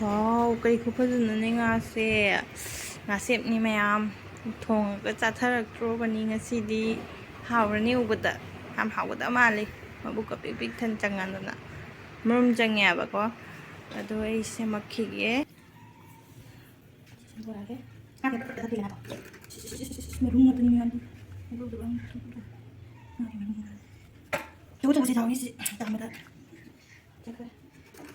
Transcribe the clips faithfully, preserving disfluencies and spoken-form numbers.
ꯋꯥꯎ, ꯀꯩ ꯈꯨꯐꯖꯅꯅꯦ ꯉꯥꯁꯦ꯫ ꯉꯥꯁꯦꯞꯅꯤ ꯃꯌꯥꯝ꯫ ꯊꯣꯡꯉꯒ ꯆꯥꯊꯔꯛꯇ꯭ꯔꯣꯕꯅꯤ ꯉꯁꯤꯗꯤ꯫ ꯍꯥꯎꯔꯅꯤ ꯎꯕꯗ꯫ ꯌꯥꯝ ꯍꯥꯎꯒꯗꯕ ꯃꯥꯜꯂꯤ꯫ ꯃꯕꯨꯛꯀ ꯄꯤꯛ ꯄꯤꯛ ꯊꯟ ꯆꯪꯉꯗꯅ꯫ ꯃꯔꯨꯝ ꯆꯪꯉꯦꯕꯀꯣ꯫ ꯑꯗꯣ ꯑꯩ ꯁꯦꯝꯃꯛꯈꯤꯒꯦ꯫ ꯁꯦꯝꯗꯣꯔꯛꯑꯒꯦ꯫ ꯉꯥ ꯈꯤꯇꯪ ꯄꯤꯛꯇꯛ ꯊꯤꯜꯂꯦ ꯉꯥꯗꯣ꯫ ꯏꯁ, ꯏꯁ, ꯏꯁ, ꯏꯁ, ꯃꯔꯨꯝ ꯉꯥꯛꯇꯅꯤ ꯃꯌꯥꯝꯗꯤ꯫ ꯃꯔꯨ, ꯃꯔꯨ, ꯃꯔꯨ꯫ ꯉꯥꯒꯤ ꯃꯔꯨꯝ ꯉꯥꯛꯇꯅꯤ꯫ ꯆꯧ ꯆꯧꯁꯤ ꯊꯥꯎꯅꯤ ꯁꯤ ꯆꯥꯝꯕꯗ꯫ ꯆꯠꯈ꯭ꯔꯦ꯫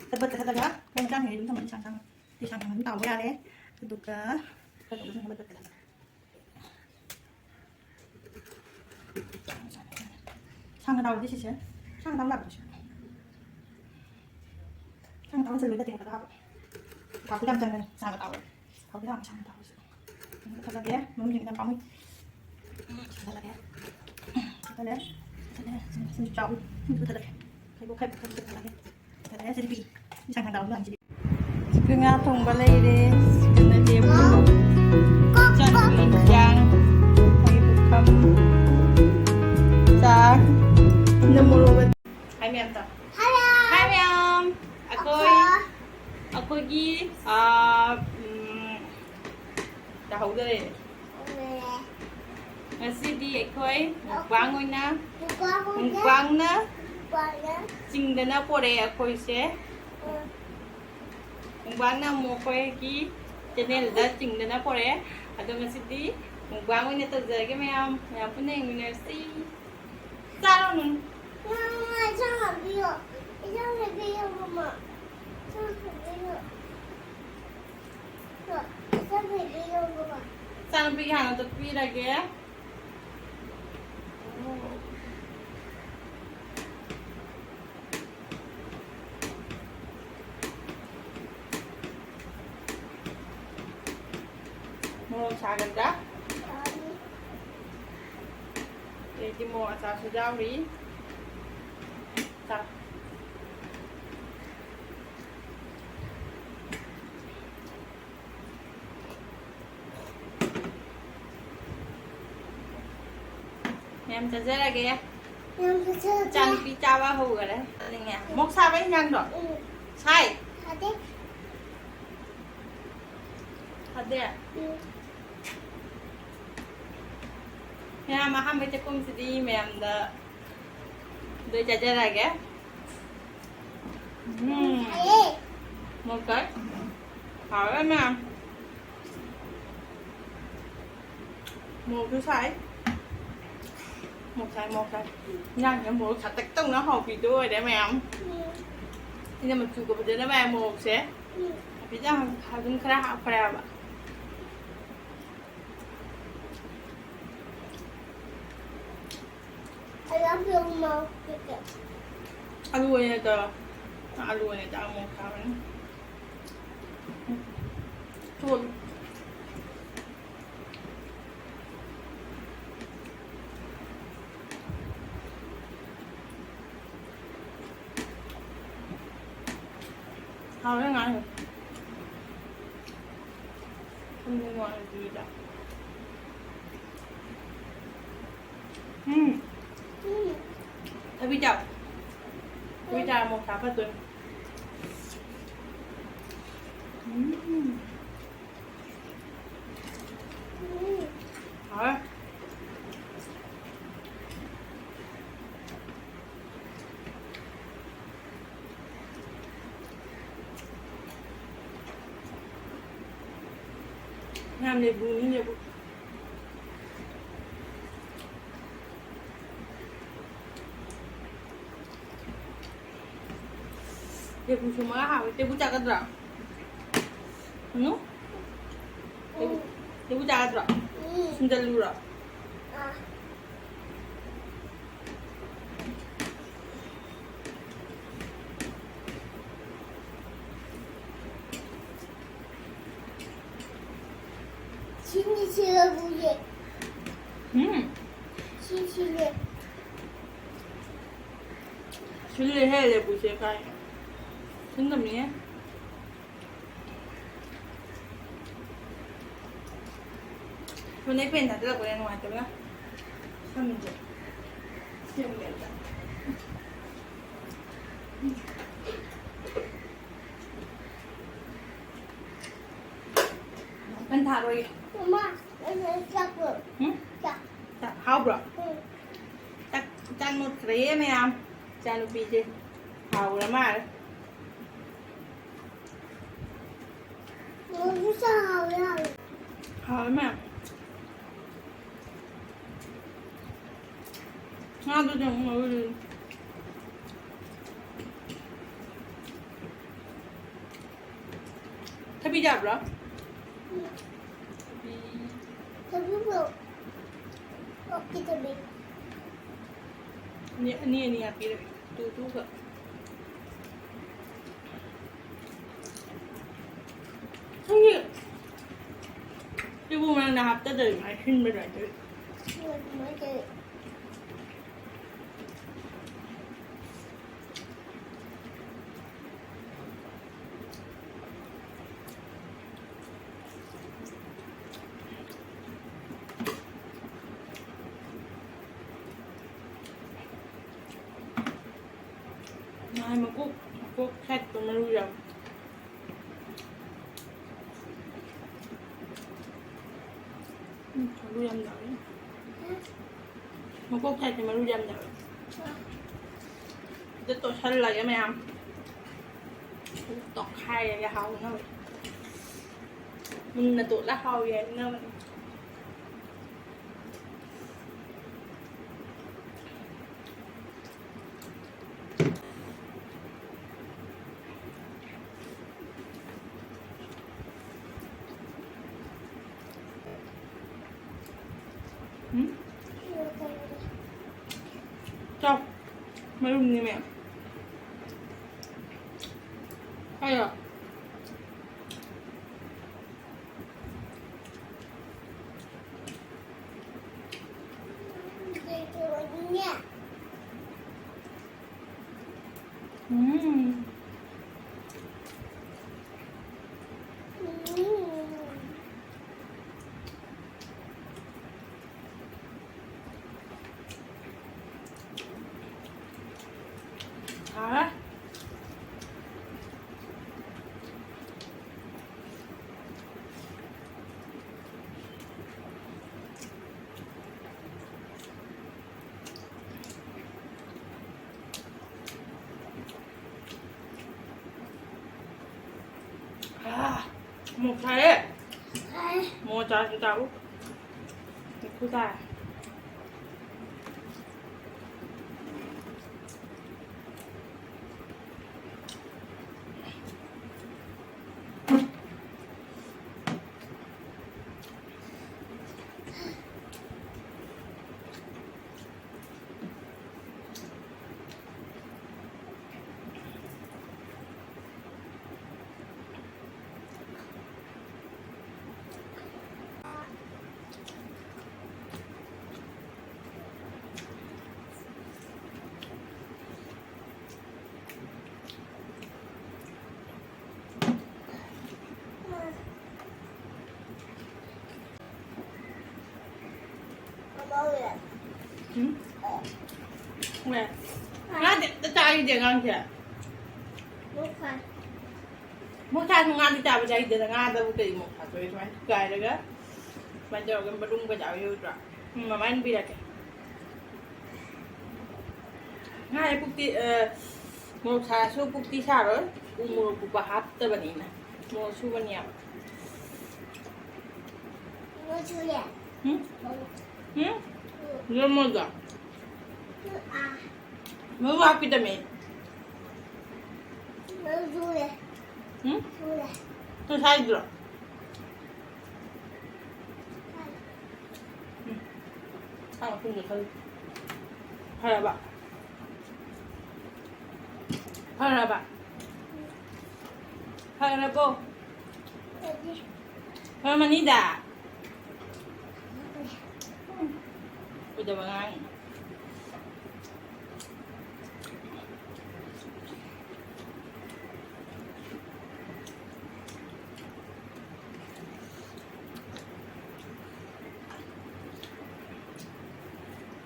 ꯇꯠꯄꯠ ꯇꯠꯊꯠꯂꯒ ꯃꯩ ꯃꯆꯥ ꯍꯦꯟꯒꯠꯂꯤ ꯑꯗꯨꯝ ꯊꯝꯃꯅꯤ ꯁꯥꯡ ꯁꯥꯡꯅ꯫ ꯁꯤ ꯁꯥꯡ ꯁꯥꯡꯅ ꯑꯗꯨꯝ ꯇꯥꯎꯕ ꯌꯥꯔꯦ꯫ ꯑꯗꯨꯒ ꯀꯩꯅꯣꯗ ꯁꯨꯝ ꯇꯠꯄꯠ ꯇꯠꯊꯠꯂꯒ꯫ ꯁꯥꯡꯅ ꯇꯥꯎꯔꯗꯤ ꯁꯤꯁꯦ꯫ ꯁꯥꯡꯅ ꯇꯥꯎ ꯌꯥꯕ꯭ꯔꯣ ꯁꯤ? ꯁꯥꯡꯅ ꯇꯥꯎ ꯆꯜꯂꯣꯏꯗ ꯇꯦꯡꯀꯣꯠꯇ ꯍꯥꯞꯄꯣ꯫ ꯊꯥꯎꯁꯨ ꯌꯥꯝ ꯆꯪꯒꯅꯤ ꯁꯥꯡꯅ ꯇꯥꯎꯔꯗꯤ꯫ ꯊꯥꯎꯁꯨ ꯌꯥꯝ ꯁꯥꯡꯅ ꯇꯥꯎꯔꯁꯤ꯫ ꯊꯥꯖꯒꯦ꯫ ꯃꯔꯨꯝꯁꯤꯡꯁꯤꯅ ꯄꯥꯝꯃꯨꯏ꯫ ꯊꯥꯖꯜꯂꯒꯦ꯫ ꯊꯥꯖꯜꯂꯦ꯫ ꯊꯥꯖꯜꯂꯦ꯫ ꯁꯤꯡ ꯆꯥꯎ꯫ ꯁꯤꯡꯁꯨ ꯊꯥꯖꯜꯂꯦ꯫ ꯈꯩꯕꯣꯛ ꯈꯩꯕꯣꯛ ꯈꯩꯕꯣꯛ ꯊꯥꯖꯜꯂꯦ꯫ ꯊꯥꯖꯜꯂꯦ꯫ ꯁꯤꯗꯤ ꯄꯤ꯫ ꯏꯟꯁꯥꯡ ꯈꯥꯡ ꯇꯥꯎꯕ ꯃꯌꯥꯝꯁꯤꯗꯤ꯫ ꯁꯤꯒ ꯉꯥ ꯊꯣꯡꯕ ꯂꯩꯔꯦ꯫ ꯁꯤꯒꯅ ꯂꯦꯕꯨ꯫ ꯆꯥꯛ ꯏꯟꯖꯥꯡ꯫ ꯑꯩꯈꯣꯏꯒꯤ ꯄꯨꯈꯝ꯫ ꯆꯥꯛ꯫ ꯅ ꯃꯣꯔꯣꯛ꯫ ꯍꯥꯏ ꯃꯌꯥꯝ ꯇꯧ꯫ ꯍꯥꯏ ꯃꯌꯥꯝ꯫ ꯑꯩꯈꯣꯏ, ꯑꯩꯈꯣꯏꯒꯤ, ꯑꯥ, ꯎꯝ, ꯇꯥꯍꯧꯗꯔꯦ꯫ ꯉꯁꯤꯗꯤ ꯑꯩꯈꯣꯏ ꯃꯨꯛꯕꯥꯡ ꯑꯣꯏꯅ, ꯃꯨꯛꯕꯥꯡꯅ ꯆꯤꯡꯗꯅ ꯄꯣꯔꯛꯑꯦ ꯑꯩꯈꯣꯏꯁꯦ꯫ ꯃꯨꯛꯕꯥꯡꯅ ꯑꯃꯨꯛ ꯑꯩꯈꯣꯏꯒꯤ ꯆꯦꯅꯦꯜꯗ ꯆꯤꯡꯗꯅ ꯄꯣꯔꯛꯑꯦ꯫ ꯑꯗꯣ ꯉꯁꯤꯗꯤ ꯃꯨꯛꯕꯥꯡ ꯑꯣꯏꯅ ꯇꯧꯖꯔꯒꯦ ꯃꯌꯥꯝ, ꯃꯌꯥꯝ ꯄꯨꯟꯅ ꯌꯦꯡꯃꯤꯟꯅꯔꯁꯤ꯫ ꯆꯥꯔꯣ ꯅꯨꯡ꯫ ꯃꯃꯥ, ꯏꯟꯁꯥꯡ ꯍꯥꯞꯄꯤꯌꯣ꯫ ꯏꯟꯁꯥꯡ ꯍꯥꯞꯄꯤꯌꯣ, ꯃꯃꯥ꯫ ꯏꯟꯁꯥꯡ ꯍꯥꯞꯄꯤꯌꯣ꯫ ꯏꯟꯁꯥꯡ ꯍꯥꯞꯄꯤꯌꯣ, ꯃꯃꯥ꯫ ꯏꯆꯥꯅꯨꯄꯤꯒꯤ ꯍꯥꯟꯅ ꯇꯣꯠꯄꯤꯔꯒꯦ꯫ ꯃꯣꯔꯣꯛ ꯁꯥꯒꯗ꯭ꯔꯥ? ꯑꯗꯩꯗꯤ ꯃꯣꯔꯣꯛ ꯑꯆꯥꯔꯁꯨ ꯌꯥꯎꯔꯤ꯫ ꯆꯥꯎ꯫ ꯃꯌꯥꯝ ꯆꯥꯖꯔꯒꯦ꯫ ꯃꯌꯥꯝ ꯆꯥꯖꯔꯒꯦ꯫ ꯏꯆꯥꯅꯨꯄꯤ ꯆꯥꯕ ꯍꯧꯈꯔꯦ꯫ ꯆꯥꯅꯤꯡꯉꯦ꯫ ꯃꯣꯛ ꯁꯥꯕ ꯏꯟꯖꯥꯡꯗꯣ? ꯎꯝ꯫ ꯁꯥꯏ? ꯁꯥꯗꯦ꯫ ꯐꯗꯦ꯫ ꯎꯝ꯫ ꯃꯌꯥꯝ, ꯑꯍꯥꯟꯕ ꯆꯥꯛꯈꯨꯝꯁꯤꯗꯤ ꯃꯌꯥꯝꯗ ꯂꯣꯏ ꯆꯥꯖꯔꯛꯑꯒꯦ꯫ ꯎꯝ꯫ ꯐꯔꯦ꯫ ꯃꯣꯔꯣꯛ ꯁꯥꯏ꯫ ꯍꯥꯎꯔꯦ ꯃꯌꯥꯝ꯫ ꯃꯣꯔꯣꯛꯁꯨ ꯁꯥꯏ꯫ ꯃꯣꯔꯣꯛ ꯁꯥꯏ, ꯃꯣꯔꯣꯛ ꯁꯥꯏ꯫ ꯏꯟꯖꯥꯡꯁꯤꯅ ꯃꯣꯔꯣꯛ ꯁꯥꯇꯛ ꯇꯧꯅ ꯍꯥꯎꯕꯤꯗꯣ ꯑꯣꯏꯔꯦ ꯃꯌꯥꯝ꯫ ꯎꯝ꯫ ꯑꯩꯅ ꯃꯆꯨꯒ ꯐꯖꯅꯕ ꯃꯣꯔꯣꯛꯁꯦ꯫ ꯎꯝ꯫ ꯍꯥꯏꯐꯦꯠ ꯑꯗꯨꯝ ꯈꯔ ꯍꯥꯞꯈ꯭ꯔꯦꯕ꯫ ꯑꯩ ꯌꯥꯝ ꯌꯥꯝ ꯃꯣꯔꯣꯛ ꯆꯤꯛꯑꯦ꯫ ꯑꯂꯨ ꯑꯣꯏꯅ ꯇꯧꯔꯣ꯫ ꯑꯂꯨ ꯑꯣꯏꯅ ꯇꯧꯔꯣ, ꯃꯣꯔꯣꯛ ꯁꯥꯕꯅꯤꯅ꯫ ꯎꯝ꯫ ꯊꯣꯛꯑꯣ꯫ ꯍꯥꯎꯔꯦ ꯉꯥꯏꯈꯣ꯫ ꯊꯨꯝ ꯃꯣꯔꯣꯛ ꯑꯗꯨꯗ꯫ ꯎꯝ꯫ ꯎꯝ꯫ ꯊꯕꯤ ꯆꯥꯎ꯫ ꯊꯕꯤ ꯆꯥꯔ ꯃꯣꯔꯣꯛ ꯁꯥ ꯐꯠꯇꯣꯏꯅꯤ꯫ ꯎꯝ꯫ ꯎꯝ꯫ ꯍꯥꯎꯔꯦ꯫ ꯌꯥꯝ ꯂꯦꯕꯨꯅꯤ, ꯂꯦꯕꯨ꯫ ꯂꯦꯕꯨ ꯁꯨꯝꯃꯒ ꯍꯥꯎꯋꯦ꯫ ꯂꯦꯕꯨ ꯆꯥꯒꯗ꯭ꯔꯣ? ꯍꯅꯨ? ꯂꯦꯕꯨ, ꯂꯦꯕꯨ ꯆꯥꯒꯗ꯭ꯔꯣ? ꯎꯝ꯫ ꯁꯨꯝꯖꯜꯂꯨꯔꯣ? ꯑꯥ꯫ ꯁꯤꯟꯗꯤ ꯁꯤꯜꯂꯕꯨ ꯌꯦ꯫ ꯎꯝ꯫ ꯁꯤ ꯁꯤꯜꯂꯦ꯫ ꯁꯤꯜꯂꯦꯍꯦ, ꯂꯦꯕꯨꯁꯦ ꯀꯥꯏ꯫ ꯁꯤꯟꯗꯕꯅꯤꯍꯦ꯫ ꯁꯣꯝꯗ ꯑꯩ ꯐꯦꯟ ꯊꯥꯖꯤꯜꯂꯛꯄꯅꯦ ꯅꯨꯡꯉꯥꯏꯇꯕꯅ꯫ ꯁꯝꯁꯦ꯫ ꯁꯦꯝꯒꯦ ꯑꯝꯇ꯫ ꯊꯥꯔꯣꯏꯒꯦ꯫ ꯃꯃꯥ, ꯑꯩꯅ ꯆꯥꯛꯄ꯭ꯔꯣ? ꯎꯝ? ꯆꯥꯛ꯫ ꯆꯥꯛ ꯍꯥꯎꯕ꯭ꯔꯣ? ꯎꯝ꯫ ꯆꯥꯛ, ꯆꯥꯛ ꯃꯨꯠꯈ꯭ꯔꯦ ꯃꯌꯥꯝ꯫ ꯏꯆꯥꯅꯨꯄꯤꯁꯦ ꯍꯥꯎꯔ ꯃꯥꯜꯂꯦ꯫ ꯃꯣꯏꯁꯨ ꯆꯥꯛ ꯍꯥꯎꯋꯦ ꯍꯥꯎꯋꯦ꯫ ꯍꯥꯎꯋꯦ ꯃꯌꯥꯝ꯫ ꯉꯥꯗꯨꯗꯤ ꯑꯃꯨꯛ ꯉꯧꯔꯤ꯫ ꯊꯕꯤ ꯆꯥꯕ꯭ꯔꯣ? ꯊꯕꯤ꯫ ꯊꯕꯤꯕꯨ ꯑꯣꯛꯀꯤ ꯊꯕꯤ꯫ ꯑꯅꯤ, ꯑꯅꯤ, ꯑꯅꯤ ꯍꯥꯞꯄꯤꯔꯒꯦ꯫ ꯇꯨ, ꯇꯨꯒ꯫ ꯈꯪꯗꯦ꯫ ꯁꯤꯕꯨ ꯃꯅꯝꯅ ꯍꯥꯞꯇꯗꯧꯔꯤ ꯃꯥꯜꯂꯦ, ꯁꯤꯟꯕ ꯑꯗꯨꯃꯥꯏꯅ ꯇꯧꯋꯤ꯫ ꯁꯤꯟꯕ ꯑꯗꯨꯃꯥꯏꯅ ꯇꯧꯋꯤ꯫ ꯅꯍꯥꯟ ꯃꯀꯣꯛ, ꯃꯀꯣꯛ ꯁꯥꯠꯄ ꯃꯔꯨ ꯌꯥꯎ-, ꯎꯝ, ꯃꯔꯨ ꯌꯥꯝ ꯌꯥꯎꯋꯦ꯫ ꯃꯀꯣꯛ ꯁꯥꯏꯠꯁꯦ ꯃꯔꯨ ꯌꯥꯝ ꯌꯥꯎꯋꯦ꯫ ꯑꯗꯨ ꯇꯣꯠꯁꯜꯂꯒꯦ ꯃꯌꯥꯝ꯫ ꯇꯣꯠꯈꯥꯏꯔꯒꯦ ꯍꯥꯎꯅꯕ꯫ ꯃꯨꯟꯅ ꯇꯣꯠꯂ ꯍꯥꯎꯋꯤ ꯍꯥꯏꯅꯕꯅꯦ꯫ ꯎꯝ? ꯆꯥꯎ꯫ ꯃꯔꯨꯝꯅꯦ ꯃꯌꯥꯝ꯫ ꯍꯥꯏꯌꯣ꯫ ꯎꯝ꯫ ꯍꯥꯎꯔꯦ꯫ ꯑꯥ, ꯃꯣꯔꯣꯛ ꯁꯥꯏꯌꯦ꯫ ꯃꯣꯔꯣꯛ ꯆꯥꯁꯤ ꯆꯥꯎ꯫ ꯃꯩꯈꯨ ꯇꯥꯔꯦ꯫ ꯎꯝ? ꯍꯣꯏ꯫ ꯉꯥꯗꯤ ꯑꯝꯇ ꯆꯥꯈꯤꯗꯦ ꯑꯉꯥꯡꯁꯦ꯫ ꯃꯣꯔꯣꯛ ꯁꯥꯁꯨ ꯉꯥꯗꯤ ꯆꯥꯕ ꯆꯥꯈꯤꯗꯦꯗ꯫ ꯉꯥꯗꯕꯨ ꯀꯔꯤ ꯃꯣꯔꯣꯛ ꯁꯥꯗꯣꯏ? ꯁꯨꯃꯥꯏꯅ ꯊꯨꯒꯥꯏꯔꯒ ꯁꯨꯃꯥꯏꯅ ꯇꯧꯔꯒ ꯃꯔꯨꯝꯒ ꯆꯥꯕ ꯌꯥꯎꯗ꯭ꯔꯣ? ꯎꯝ, ꯃꯃꯥꯏꯅ ꯄꯤꯔꯛꯀꯦ꯫ ꯉꯥꯏ ꯄꯨꯛꯇꯤ, ꯑ, ꯃꯣꯔꯣꯛ ꯁꯥꯔꯁꯨ ꯄꯨꯛꯇꯤ ꯁꯥꯔꯣꯏ꯫ ꯎ ꯃꯣꯔꯣꯛ ꯀꯨꯞꯄ ꯍꯥꯞꯇꯕꯅꯤꯅ꯫ ꯃꯣꯔꯣꯛ ꯁꯨꯕꯅꯤ ꯌꯥꯝ꯫ ꯃꯣꯔꯣꯛ ꯁꯨꯔꯦ꯫ ꯎꯝ? ꯎꯝ? ꯂꯣꯏꯃꯛꯒ꯫ ꯎꯝ, ꯑꯥ꯫ ꯃꯔꯨ ꯍꯥꯞꯄꯤꯗꯃꯤ꯫ ꯃꯔꯨ ꯁꯨꯔꯦ꯫ ꯎꯝ? ꯁꯨꯔꯦ꯫ ꯅꯪ ꯁꯥꯏꯗ꯭ꯔꯣ? ꯎꯝ꯫ ꯁꯥ ꯃꯇꯨꯡꯗ ꯈꯜꯂꯨ꯫ ꯐꯔꯕ? ꯐꯔꯕ? ꯐꯔꯕꯣ? ꯐꯔꯦ꯫ ꯐꯔꯝꯃꯅꯤꯗ꯫ ꯀꯩꯗꯧꯕ ꯑꯉꯥꯡꯅꯣ?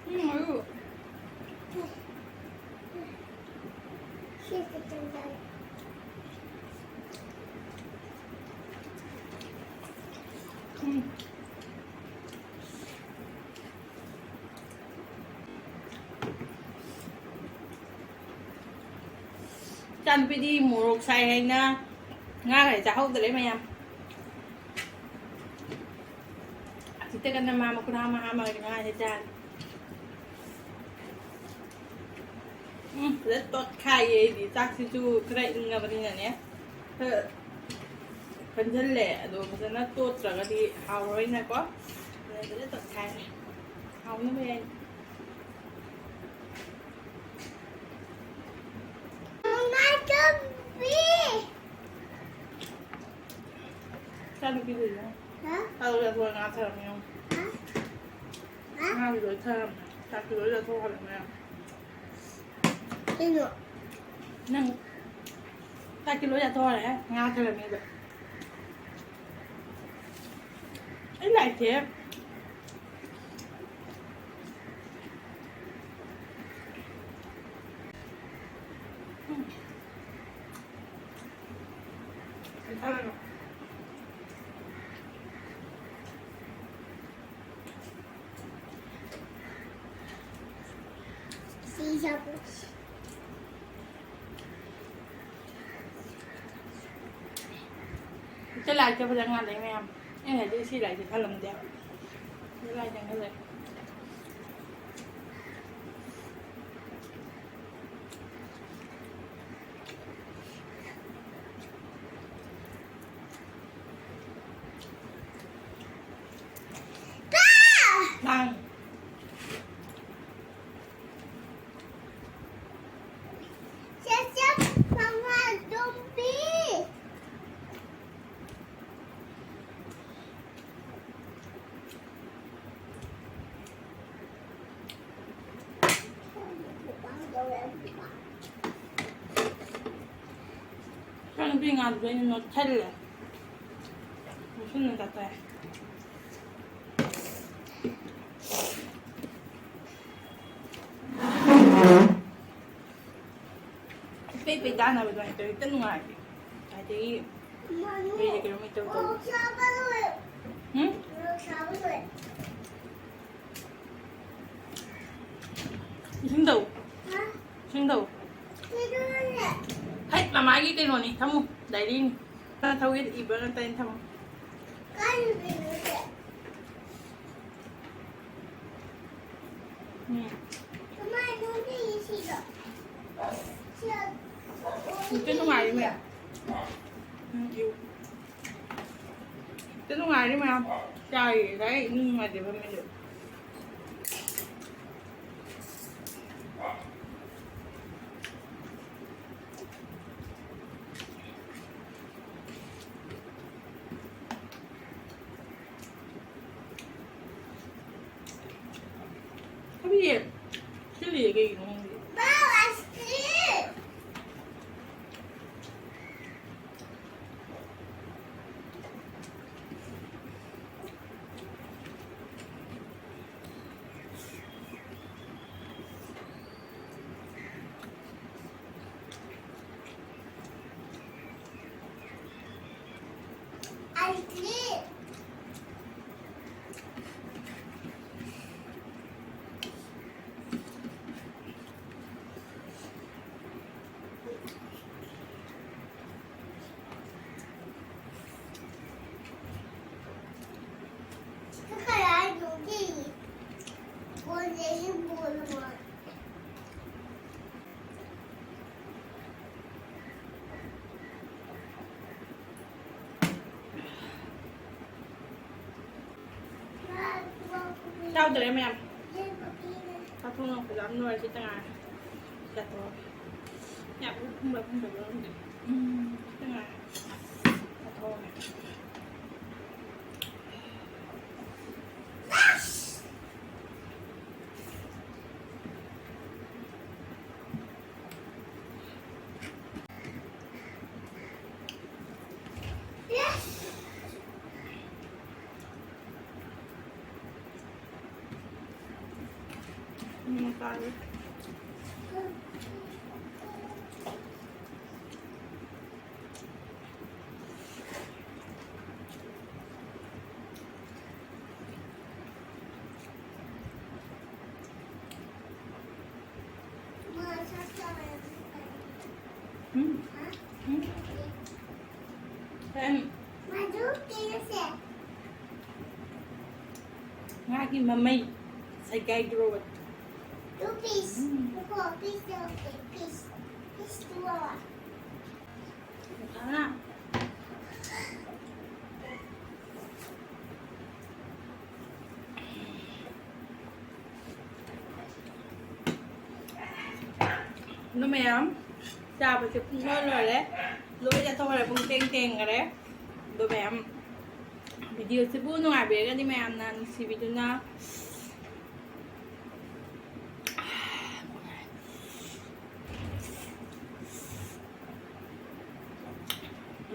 ꯎꯝ, ꯃꯔꯨ꯫ ꯎꯝ꯫ ꯏꯆꯥꯅꯨꯄꯤꯗꯤ ꯃꯣꯔꯣꯛ ꯁꯥꯏ ꯍꯥꯏꯅ ꯉꯥꯒ ꯆꯥꯍꯧꯗ꯭ꯔꯦ ꯃꯌꯥꯝ꯫ ꯑꯁꯤꯗ ꯀꯟꯅ ꯃꯥ ꯃꯈꯨꯠ ꯍꯥꯝꯃ ꯍꯥꯝꯃꯒ ꯉꯥꯁꯦ ꯆꯥꯔꯤ꯫ ꯎꯝ, ꯐꯖꯅ ꯇꯣꯠꯈꯥꯏꯌꯦ ꯑꯩꯗꯤ꯫ ꯆꯥꯛꯁꯤꯁꯨ ꯈꯔ ꯏꯪꯉꯕꯅꯤꯅꯅꯦ, ꯈꯔ ꯀꯟꯁꯤꯜꯂꯦ꯫ ꯑꯗꯣ ꯐꯖꯅ ꯇꯣꯠꯇ꯭ꯔꯒꯗꯤ ꯍꯥꯎꯔꯣꯏꯅꯀꯣ꯫ ꯑꯗꯨꯅ ꯐꯖꯅ ꯇꯣꯠꯈꯥꯏꯔꯦ꯫ ꯍꯥꯎꯅꯕ ꯌꯥꯏ꯫ ꯏꯆꯥꯅꯨꯄꯤꯗꯨꯅ ꯍꯥ? ꯆꯥꯛ ꯂꯣꯏ ꯆꯥꯊꯣꯛꯑ ꯉꯥ ꯊꯔꯝꯃꯦ ꯌꯦꯡꯉꯨ꯫ ꯍꯥ? ꯍꯥ? ꯉꯥꯗꯤ ꯂꯣꯏ ꯊꯔꯝꯃꯦ꯫ ꯆꯥꯛꯇꯤ ꯂꯣꯏ ꯆꯥꯊꯣꯛꯈ꯭ꯔꯦ ꯃꯌꯥꯝ꯫ ꯀꯩꯅꯣ? ꯅꯪ ꯆꯥꯛꯇꯤ ꯂꯣꯏ ꯆꯥꯊꯣꯛꯈ꯭ꯔꯦ꯫ ꯉꯥ ꯊꯔꯝꯃꯦ ꯑꯗꯣ꯫ ꯑꯩ ꯂꯥꯏꯔꯤꯛꯁꯦ ꯍꯦꯛꯇ ꯂꯥꯏꯔꯤꯛꯇ ꯐꯖꯅ ꯉꯥꯜꯂꯛꯑꯦ ꯃꯌꯥꯝ꯫ ꯑꯩꯅ ꯍꯥꯏꯗꯤ ꯁꯤ ꯂꯥꯏꯔꯤꯛꯁꯦ ꯈꯜꯂꯝꯗꯦꯕ꯫ ꯁꯤ ꯂꯥꯏꯔꯤꯛꯇ ꯈꯜꯂꯦ꯫ ꯅꯪ꯫ ꯆꯦꯆꯦ, ꯃꯃꯥ ꯇꯨꯝꯕꯤ꯫ ꯏꯆꯥꯅꯨꯄꯤ ꯉꯥꯗꯨꯗ ꯑꯩꯅ ꯅꯣꯠꯁꯜꯂꯦ꯫ ꯅꯣꯠꯁꯟꯅ ꯆꯥꯊꯣꯛꯑꯦ꯫ ꯏꯄꯩ ꯄꯩ ꯇꯥꯟꯅꯕ ꯑꯗꯨꯃꯥꯏꯅ ꯇꯧꯔꯦ꯫ ꯍꯦꯛꯇ ꯅꯨꯡꯉꯥꯏ꯫ ꯑꯗꯒꯤ ꯃꯣꯔꯣꯛ ꯀꯩꯅꯣ ꯀꯩꯅꯣ ꯃꯩꯇꯧ ꯇꯧ꯫ ꯁꯥꯕ ꯂꯣꯏ꯫ ꯍꯨꯝ? ꯃꯣꯔꯣꯛ ꯁꯥꯕ ꯂꯣꯏ꯫ ꯏꯁꯤꯡ ꯇꯧ꯫ ꯍꯥ? ꯏꯁꯤꯡ ꯇꯧ꯫ ꯀꯩꯗꯧꯔꯒꯦ? ꯍꯩꯠ, ꯃꯃꯥꯒꯤ ꯀꯩꯅꯣꯅꯤ, ꯊꯝꯃꯨ, ꯗꯥꯏꯔꯤꯅꯤ꯫ ꯊꯧꯒꯦ ꯏꯕ ꯅꯠꯇꯦ, ꯑꯩꯅ ꯊꯝꯃꯣ꯫ ꯎꯝ꯫ ꯅꯨꯡꯉꯥꯏꯔꯤ ꯃꯌꯥꯝ꯫ ꯎꯝ, ꯏꯌꯨ꯫ ꯅꯨꯡꯉꯥꯏꯔꯤ ꯃꯌꯥꯝ꯫ ꯆꯥꯔꯤ ꯉꯁꯥꯏ ꯏꯅꯨꯡ ꯅꯨꯡꯉꯥꯏꯇꯦ ꯐꯝꯃꯤꯁꯦ꯫ ꯊꯕꯤꯁꯦ ꯁꯤꯜꯂꯤꯁꯦ ꯀꯩꯒꯤꯅꯣ ꯈꯪꯗꯦ꯫ ꯆꯥꯎꯗ꯭ꯔꯦ ꯃꯌꯥꯝ꯫ ꯆꯥꯊꯣꯛꯅ ꯐꯖꯅ ꯂꯣꯏꯔꯦ꯫ ꯁꯤꯇ ꯉꯥꯏꯔꯦ꯫ ꯆꯥꯊꯣꯛꯑꯒꯦ꯫ ꯌꯥꯝ ꯐꯨꯝꯕ ꯐꯨꯝꯗꯕ ꯈꯪꯗꯦ꯫ ꯎꯝ, ꯁꯤꯇ ꯉꯥꯏꯔꯦ꯫ ꯆꯥꯊꯣꯛꯑꯒꯦ꯫ ꯎꯝ, ꯇꯥꯔꯦ꯫ ꯎꯝ? ꯎꯝ? ꯎꯝ꯫ ꯃꯗꯨ ꯀꯩꯅꯣꯁꯦ꯫ ꯉꯥꯒꯤ ꯃꯃꯩ ꯁꯥꯏꯒꯥꯏꯗ꯭ꯔꯣꯕ? Two piece. ꯎꯝ꯫ ꯃꯈꯣꯡ piece ꯇꯧꯔꯛꯀꯦ, piece. Piece ꯇꯨ ꯂꯧꯔꯣ꯫ ꯃꯊꯥꯅ꯫ ꯑꯗꯨ ꯃꯌꯥꯝ ꯆꯥꯕꯁꯦ ꯄꯨꯡ ꯂꯣꯏ ꯂꯣꯏꯔꯦ꯫ ꯂꯣꯏ ꯆꯠꯊꯣꯛꯈ꯭ꯔꯦ, ꯄꯨꯡ ꯇꯦꯡ ꯇꯦꯡꯈ꯭ꯔꯦ꯫ ꯑꯗꯨ ꯃꯌꯥꯝ video ꯁꯤꯕꯨ ꯅꯨꯡꯉꯥꯏꯕꯤꯔꯒꯗꯤ ꯃꯌꯥꯝꯅ ꯅꯨꯡꯁꯤꯕꯤꯗꯨꯅ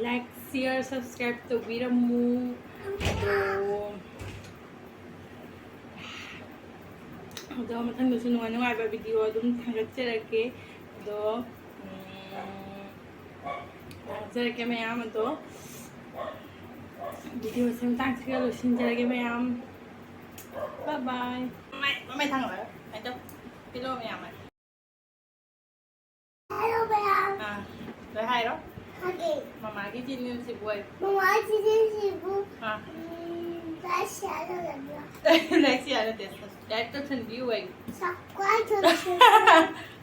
like, share, subscribe ꯇꯧꯕꯤꯔꯝꯃꯨ꯫ ꯑꯗꯣ, ꯑꯗꯣ ꯃꯊꯪꯗꯁꯨ ꯅꯨꯡꯉꯥꯏ ꯅꯨꯡꯉꯥꯏꯕ video ꯑꯗꯨꯝ ꯊꯥꯒꯠꯆꯔꯛꯀꯦ꯫ ꯑꯗꯣ, ꯎꯝ, ꯊꯥꯒꯠꯆꯔꯛꯀꯦ ꯃꯌꯥꯝ꯫ ꯑꯗꯣ video ꯁꯦ ꯃꯇꯥꯡꯁꯤꯒ ꯂꯣꯏꯁꯤꯟꯖꯔꯒꯦ ꯃꯌꯥꯝ꯫ Bye bye꯫ ꯃꯃꯥꯏ, ꯃꯃꯥꯏ ꯊꯥꯡꯒꯠꯂꯣ꯫ ꯍꯥꯏꯗꯣ꯫ Hello ꯃꯌꯥꯝ꯫ Hello ꯃꯌꯥꯝ꯫ ꯑꯥ, ꯂꯣꯏ ꯍꯥꯏꯔꯣ꯫ ꯍꯥꯏꯒꯦ꯫ ꯃꯃꯥꯒꯤ channel ꯁꯤꯕꯨ ꯑꯩ꯫ ꯃꯃꯥꯒꯤ channel ꯁꯤꯕꯨ, ꯑꯥ꯫ ꯎꯝ, like share ꯇꯧꯔꯝꯃꯣ꯫ Like share ꯅꯠꯇꯦ, subscribe ꯇꯧꯁꯟꯕꯤꯌꯨ ꯑꯩ꯫ Subscribe ꯇꯧꯁꯟꯕꯤꯌꯨ꯫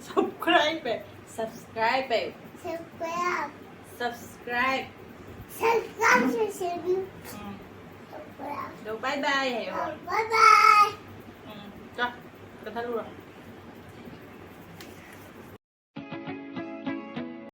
Subscribe ꯑꯩ꯫ Subscribe ꯑꯩ꯫ Subscribe꯫ Subscribe꯫ Subscribe ꯇꯧꯁꯟꯕꯤꯌꯨ꯫ ꯎꯝ꯫ Subscribe꯫ ꯑꯗꯣ bye bye ꯍꯥꯏꯌꯣ꯫ Bye bye꯫ ꯎꯝ, ꯆꯣ, ꯀꯠꯊꯠꯂꯨꯔꯣ꯫